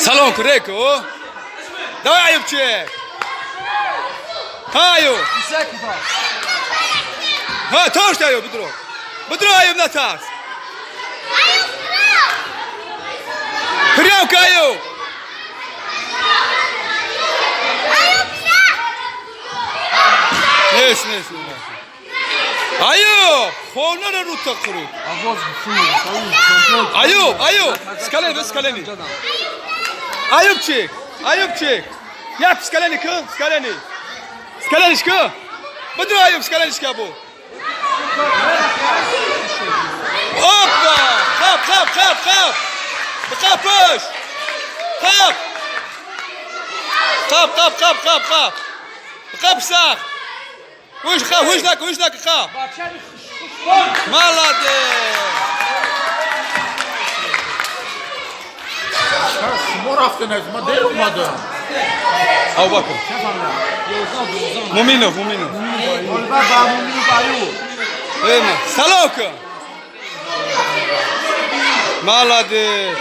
Салом куреку. Давай, Аюбчик. Ха, Аюб. Ха, точно, Аюб, бидро. Бидро, Аюб, натарс. Прямка, Аюб. Нест, нест, нест. Аюб, хонара рута қуру. Аюб, Аюб, с колени, с колени. Аюбчик, Аюбчик. Яп, с колени, ку, с колени. С коленишка. Бидро, Аюб, с коленишка бу. Опа! Қап, қап, қап, қап. Қапыш. Қап. Қап, қап, қап, қап, қап. Қап сақ. Уш, қап, уш нака, уш нака, қап. Молодец. Шумо рафтен, аз ма дер омадам. Абубакр. Муминов, Муминов. Салом кун. Молодец.